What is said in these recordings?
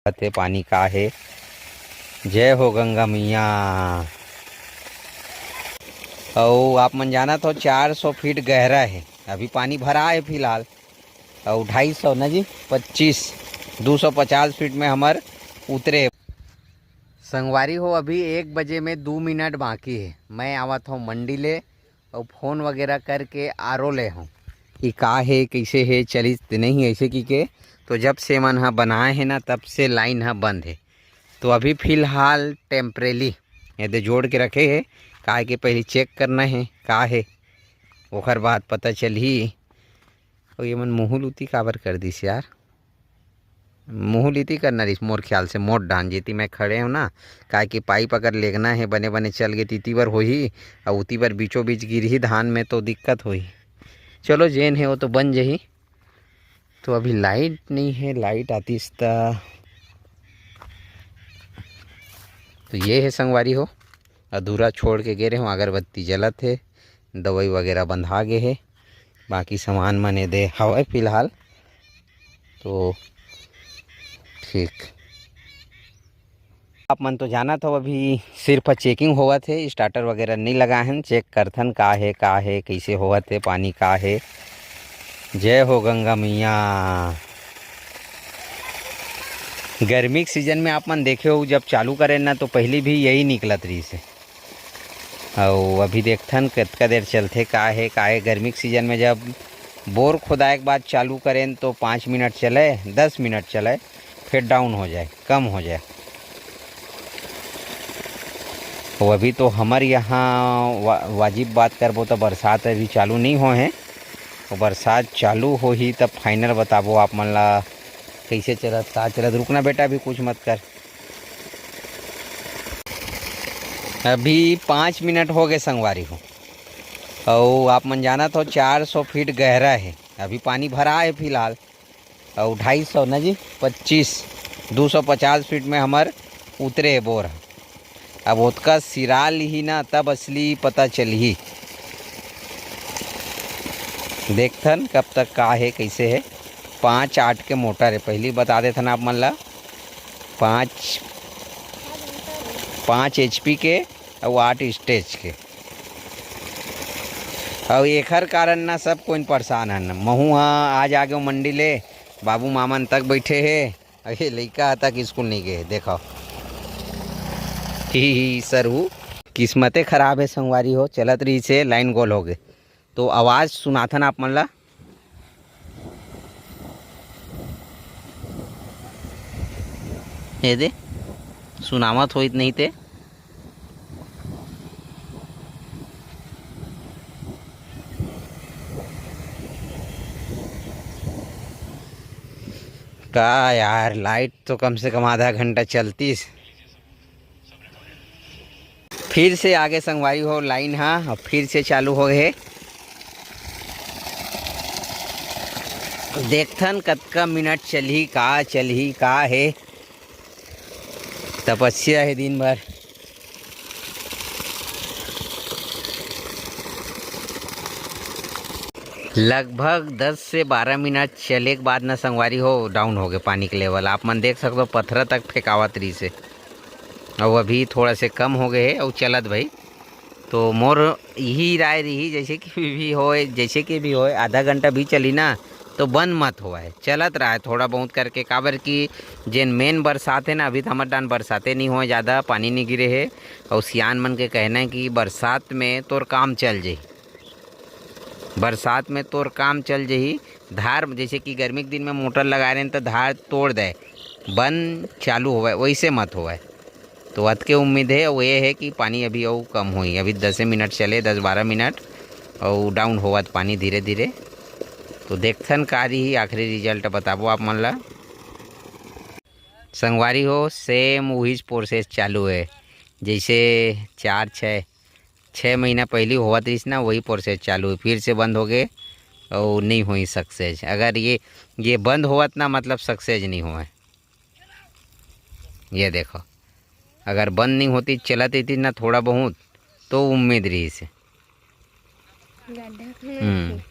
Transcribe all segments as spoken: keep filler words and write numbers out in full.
ते पानी का हे। जय हो गंगा मैया। अउ आप मन जानत हो, चार सौ फीट गहरा हे। अभी पानी भरा हे फिलहाल। अउ ढाई सौ ना जी, पच्चीस, दो सौ पचास फीट में हमर उतरे। संगवारी हो, अभी एक बजे में दू मिनट बाकी हे। मैं आवत हूँ मंडी ले, अउ फोन वगैरह करके आरो ले हूँ कि का हे, कैसे हे, चलित नहीं ऐसे की के। तो जब से मन ह बनाए हे ना, तब से लाइन ह बंद हे। तो अभी फिलहाल टेम्परेरी एदे जोड़ के रखे हे, काहे के पहले चेक करना हे का हे, ओखर बाद पता चलही। अउ ये मन मुँह लुती काबर कर दिस यार? मुँह लुती करना रहिस मोर ख्याल से, मोर डाहन जेती मैं खड़े हूँ ना, काहे कि पाइप अगर लेगना हे, बने बने चल गे, तीती बर होही, अउ उती बर बीचों बीच गिरही धान में, तो दिक्कत होही। चलो, जेन हे वो तो बन जही। तो अभी लाइट नहीं है, लाइट आतीस त। तो ये है संगवारी हो, अधूरा छोड़ के गे रहे हूँ, अगरबत्ती जलत है, दवाई वगैरह बंधा गे है, बाकी सामान मन एदे हवय फिलहाल। तो ठीक, आप मन तो जानत हो, अभी सिर्फ चेकिंग होवत हे, स्टार्टर वगैरह नहीं लगा हन। चेक करथन का हे, का हे, कैसे होवत हे, पानी का हे। जय हो गंगा मैया। गर्मी के सीजन में आप मन देखे हो, जब चालू करेन ना, तो पहली भी यही निकलत रहिस हे। अउ अभी देखथन कतका देर चलथे, का हे, का हे। गर्मी के सीजन में जब बोर खोदाए के बाद चालू करेन, तो पाँच मिनट चले, दस मिनट चले, फिर डाउन हो जाए, कम हो जाए। वो अभी तो हमर यहाँ वा-, वाजिब बात करबो तो बरसात अभी चालू नहीं होए हे। वो बरसात चालू होही तब फाइनल बताबो आप मन ला, कैसे चलत, का चलत। रुकना बेटा, अभी कुछ मत कर। अभी पाँच मिनट हो गए संगवारी हो, अउ आप मन जानत हो, चार सौ फीट गहरा हे। अभी पानी भरा हे फिलहाल, अउ ढाई सौ ना जी, पच्चीस, दो सौ पचास फीट में हमर उतरे हे बोर ह। अब ओतका सिरा लिही ना, तब असली पता चलही। देखथन कब तक का हे, कैसे हे। पाँच आठ के मोटर हे, पहली बता देथन आप मन ला। पाँच, पाँच एचपी के अउ आठ स्टेज के। अउ एखर कारण ना सब कोई परेशान हन। महू ह आज आ गेव मंडी ले, बाबू मामन तक बैठे हे, अउ ये लइका ह तक स्कूल नहीं गए। देखो, ही, ही, सरहू, किस्मते खराब है संगवारी हो, चलत रहिस हे, लाइन गोल हो गए। तो आवाज सुनाथन आप मन ला। ये दे, सुनावत होइत नहीं ते। का यार, लाइट तो कम से कम आधा घंटा चलतीस। फिर से आगे संगवारी हो लाइन हा, अब फिर से चालू हो हे। देखथन कतका मिनट चलही, का चलही, का हे। तपस्या हे दिन भर। लगभग दस से बारह मिनट चले के बाद न संगवारी हो, डाउन हो गए पानी के लेवल। आप मन देख सकते हो, पथरा तक फेंकावत रहिस हे। अउ अभी थोड़ा से कम हो गए हे अउ चलत भाई। तो मोर यही राय रही, जैसे कि भी होए, जैसे कि भी होए, आधा घंटा भी चली ना, तो बंद मत होए, चलत रहे थोड़ा बहुत करके। काबर कि जेन मेन बरसात है ना, अभी तो हमर डान बरसाते नहीं होए, ज़्यादा पानी नहीं गिरे है। और सियान मन के कहना है कि बरसात में तोर काम चल जाही, बरसात में तोर काम चल जाही। धार, जैसे कि गर्मी के दिन में मोटर लगा रहे हैं, तो धार तोड़ दे, बंद चालू होवे, वैसे मत होवे। तो अतके उम्मीद है, वो ये है कि पानी अभी अउ कम होई। अभी दसे मिनट चले, दस बारह मिनट, और डाउन होवत पानी धीरे धीरे। तो देखथन का रही आखिरी रिजल्ट, बताबो आप मन ला। संगवारी हो, सेम वही प्रोसेस चालू है, जैसे चार छः छः महीना पहली होवत रहिस ना, वही प्रोसेस चालू है, फिर से बंद हो गए और नहीं हुई सक्सेस। अगर ये, ये बंद होवत ना, मतलब सक्सेस नहीं हुआ है। ये देखो, अगर बंद नहीं होती, चलत रहिस ना थोड़ा बहुत, तो उम्मीद रहिस। गड्ढा खना हम्म। रहिस।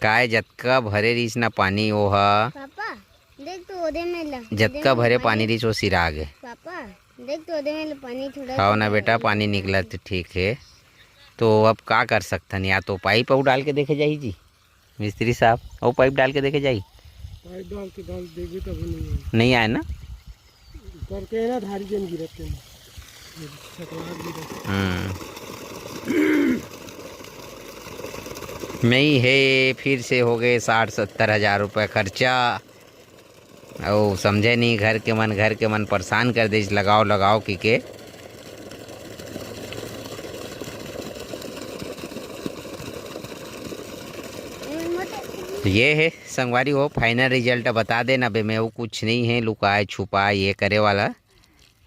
काय जतका भरे रहिस ना पानी, वो हा पापा, देख तो ओदे में ला, जतका ओदे में भरे पानी पानी। रिहिस, वो सिरा गे। पापा, देख तो ओदे में ला पानी थोड़ा खाओ ना थोड़ा बेटा, है। पानी निकलत ठीक है। तो अब का कर सकथन, या तो पाइप अउ डाल के देखे जाही जी मिस्त्री साहब, अउ पाइप डाल के देखे जाही। पाइप डाल के डाल देबे तब नहीं आए। नहीं आए ना। करके है ना, धारी जन गिरत के ना। छतवार गिरत। हम्म। नहीं है, फिर से हो गए साठ सत्तर हजार रुपये खर्चा। अउ समझे नहीं घर के मन, घर के मन परेशान कर दे, लगाओ लगाओ की के। ये है संगवारी हो, फाइनल रिजल्ट बता देना बे, मैं वो कुछ नहीं है लुकाए छुपाए ये करे वाला।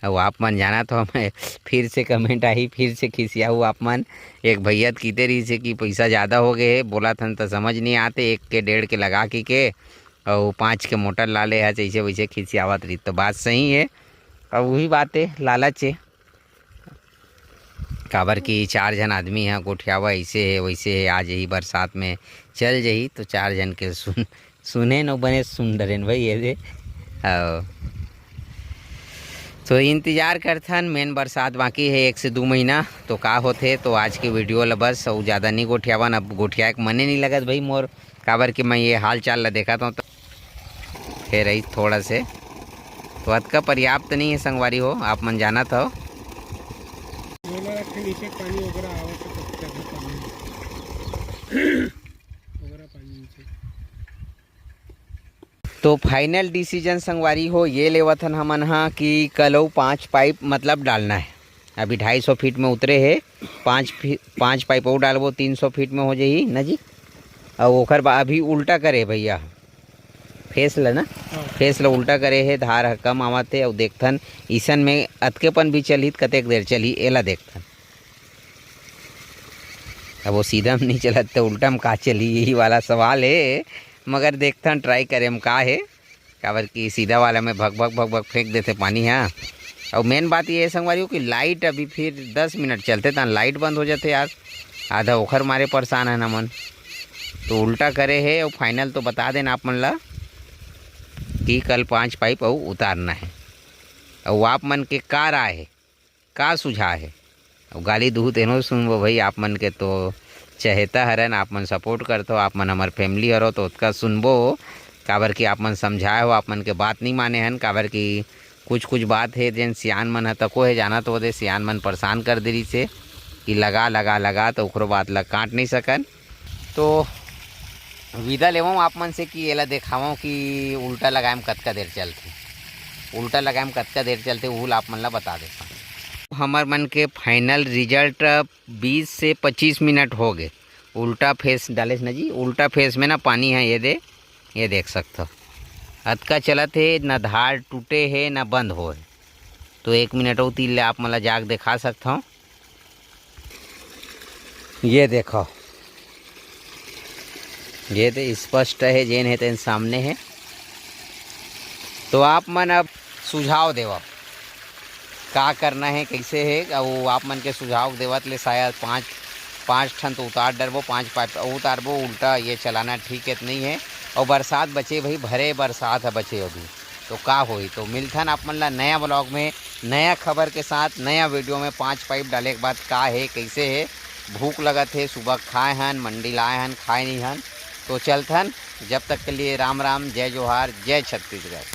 अउ आप मन जानत हो, मैं फिर से कमेंट आही, फिर से खिसियाहू आप मन। एक भैया त किते रहिस हे कि पैसा ज़्यादा हो गए हे, बोलत हन त समझ नहीं आते, एक के डेढ़ के लगा के, के अउ पाँच के मोटर ला ले हस, ऐसे वैसे खिसियावत रही। तो बात सही है, अब वही बात है, लालच है। काबर कि चार झन आदमी ह गोठियावा, ऐसे है वैसे है, आज यही बरसात में चल जही, तो चार झन के सुन सुने न बने सुन डरेन भाई ये दे। अउ तो इंतजार करथन, मेन बरसात बाकी है एक से दू महीना, तो का होथे। तो आज के वीडियो ला बस अउ ज़्यादा नहीं गोठियावन। अब गोठियाए के मने नहीं लगत भाई मोर, काबर कि मैं ये हाल चाल ला देखत हूँ तो फेर रही थोड़ा से, तो अतका पर्याप्त नहीं है संगवारी हो, आप मन जानत हो। बोला रखे नीचे पानी वगैरह आवत है, तो क्या भी पानी वगैरह पानी नीचे। तो फाइनल डिसीजन संगवारी हो ये लेवत हन हमन हा कि कल अउ पाँच पाइप मतलब डालना है। अभी ढाई सौ फीट में उतरे है, पाँच फी-, पाँच पाइप अउ डालबो, तीन सौ फीट में हो जाही ना जी। अउ ओखर बाद अभी उल्टा करे भैया, फेस ल ना, हाँ। फेस ल उल्टा करे है, धार ह कम आवत है। अउ देखथन इसन में अतकेपन भी चलही त कतेक देर चलही, एला देखथन। अब वो सीधा में नहीं चलत तो उल्टा में का चलही, यही वाला सवाल है। मगर देखथन, ट्राई करे में का है, काबर कि सीधा वाला में भक भक भक भक फेंक देथे पानी ह। अउ मेन बात ये है संगवारी हो कि लाइट अभी फिर दस मिनट चलथे त लाइट बंद हो जाथे यार, आधा ओखर मारे परेशान है हमन। तो उल्टा करे है अउ फाइनल तो बता देना आप मन ला कि कल पाँच पाइप अउ उतारना है। अउ आप मन के का राय है, का सुझाव है? अउ गाली दुहू तेनो सुनबो भाई, आप मन के तो चहेता हरन, आप मन सपोर्ट करथो, आप मन हमर फैमिली हरो, तो ओतका सुनबो, काबर कि आप मन समझाए हो, आप मन के बात नहीं माने हन, काबर कि कुछ कुछ बात है जेन सियान मन ह तको है, जाना तो ओदे सियान मन परेशान कर दे रहिसे कि लगा लगा लगा, तो ओखरो बात ला काट नहीं सकन। तो विदा लेवं आप मन से कि एला देखावं कि उल्टा लगाए में कतका देर चलथे, उल्टा लगाए में कतका देर चलथे, उहू ला आप मन ला बता देथन। हमर मन के फाइनल रिजल्ट बीस से पच्चीस मिनट हो गए। उल्टा फेस डालेस ना जी, उल्टा फेस में ना पानी है, ये दे, ये देख सकथो, अतका चलत हे, ना धार टूटे हे, ना बंद होए। तो एक मिनट अउ तीर ले आप मन ला जाके देखा सकथव। ये देखो, ये तो स्पष्ट है, जेन है तेन सामने है। तो आप मन अब सुझाव देवव, का करना है, कैसे है, अउ आप मन के सुझाव देवत ले शायद पाँच, पाँच ठन तो उतार डरबो, पाँच पाइप अउ उतारबो। उल्टा ये चलाना ठीक है तो नहीं है। अउ बरसात बचे भाई, भरे बरसात है बचे अभी, तो का होई। तो मिलथन आप मन ला नया ब्लॉग में, नया खबर के साथ, नया वीडियो में। पाँच पाइप डाले के बाद का है, कैसे है, भूख लगत है, सुबह खाए हन, मंडी लाए हन, खाए नहीं हन। तो चलथन, जब तक के लिए राम राम, जय जोहार, जय छत्तीसगढ़।